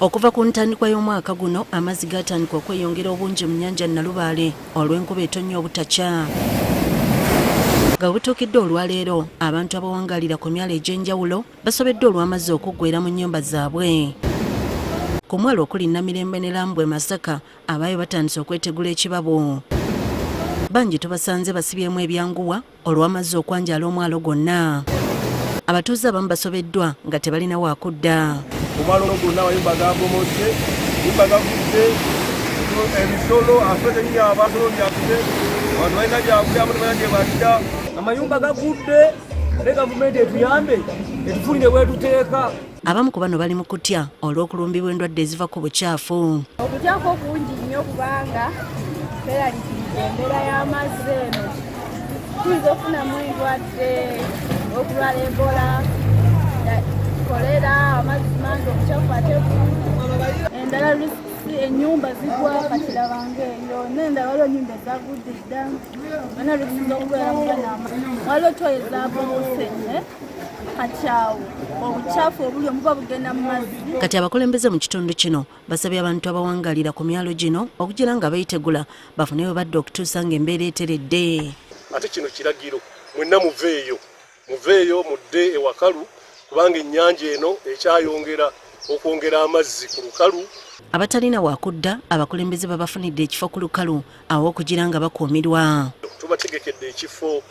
Okuva ku ntandikwa y'omwaka guno amazzi gaatandika okweyongera obungi mu nnyanja Nalubaale olw'enkuba etonnya obutakya. Nga webutuukidde olwaleero abantu abawangaalira ku myalo egy'enjawulo basobeddwa olw'amazzi okuggweera mu nnyumba zaabwe. Ku mwalo okuli Namirembe ne Lambwe Masaka abaayo batandise okwetegula ekibabu. Bangi tubasanze basibyemu ebyanguwa olw'amazzi okwanjaala omwalo gwonna. Abatuuze abamu basobeddwa nga tebalina waakudda. Omwalo gwonna amayumba gabomodde, yumba gavudde, ebisolo afe kenyini abasolo byaffe, abantu balina byakulya, abantu balina gye badda. Amayumba gagudde, ne gavumenti etuyambe etufunire bwetuteeka. Abamu ku bano bali mu kutya olw'okulumbibwa endwadde eziva ku bukyafu. Okutyako kungi nnyo kubanga tweraliikiridde embeera y'amazzi eno, tuyinza okufunamu endwadde, okulwala Ebola, kolera, amazzi mangi, obukyafu ate bungi. Endala risks, ennyumba zigwa, kati laba ng'eyo n'endala waliwo ennyumba ezagudde dda, olina risks z'okubeera mu gano waliwo toyi ezabomose, kati awo obukyafu obuli omuba bugenda mu mazzi. Kati abakulembeze mu kitundu kino basabye abantu abawangalira ku myalo gino okugira nga beetegula bafune we badda okutuusa ng'embeera eteredde. Ate kino kiragiro, mwenna muveeyo, muveeyo mudde ewakalu kubanga ennyanja eno ekyayongera okwongera amazzi ku lukalu. Abatalina waakudda abakulembeze babafunidde ekifo ku lukalu awo okugira nga bakuumirwa. Tubategekedde ekifo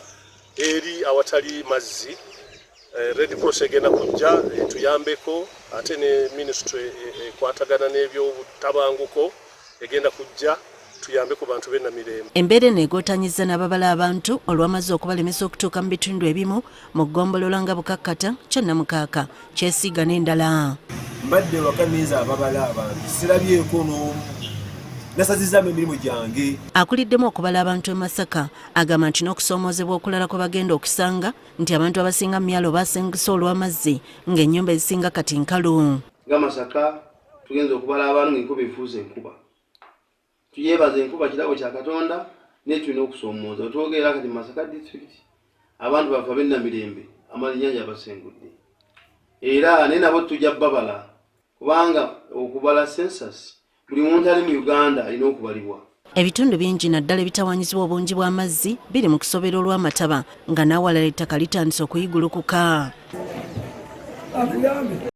eri awatali mazzi. Red Cross egenda kujja etuyambeko, ate ne ministry ekwatagana n'ebyobutabanguko egenda kujja tuyambe ku bantu b'e Namirembe. Embeera eno egootanyizza n'ababala abantu olw'amazzi okubalemesa okutuuka mu bitundu ebimu mu ggombolola nga Bukakkata, Kyannamukaaka, Kyesiiga n'endala. Mbadde waka ninza ababala abantu, sirabyeko n'omu, nasazizaamu emirimu gyange. Akuliddemu okubala abantu e Masaka agamba nti n'okusoomoozebwa okulala kwe bagenda okusanga nti abantu abasinga mu myalo basenguse olw'amazzi ng'ennyumba ezisinga kati nkalu. Nga Masaka tugenza okubala abantu ng'enkuba efuuse enkuba. Tuyebaza enkuba, kirabo kya Katonda, naye tulina okusoomooza. Wetwogerera kati mu Masaka District, abantu baffe ab'e Namirembe amazzi abasengudde era naye nabo tujja babala, kubanga okubala census buli muntu ali mu Uganda alina okubalibwa. Ebitundu bingi naddala ebitawaanyizibwa obungi bw'amazzi biri mu kusobera olw'amataba, nga n'awalala ettaka litandise okuyigulukuka.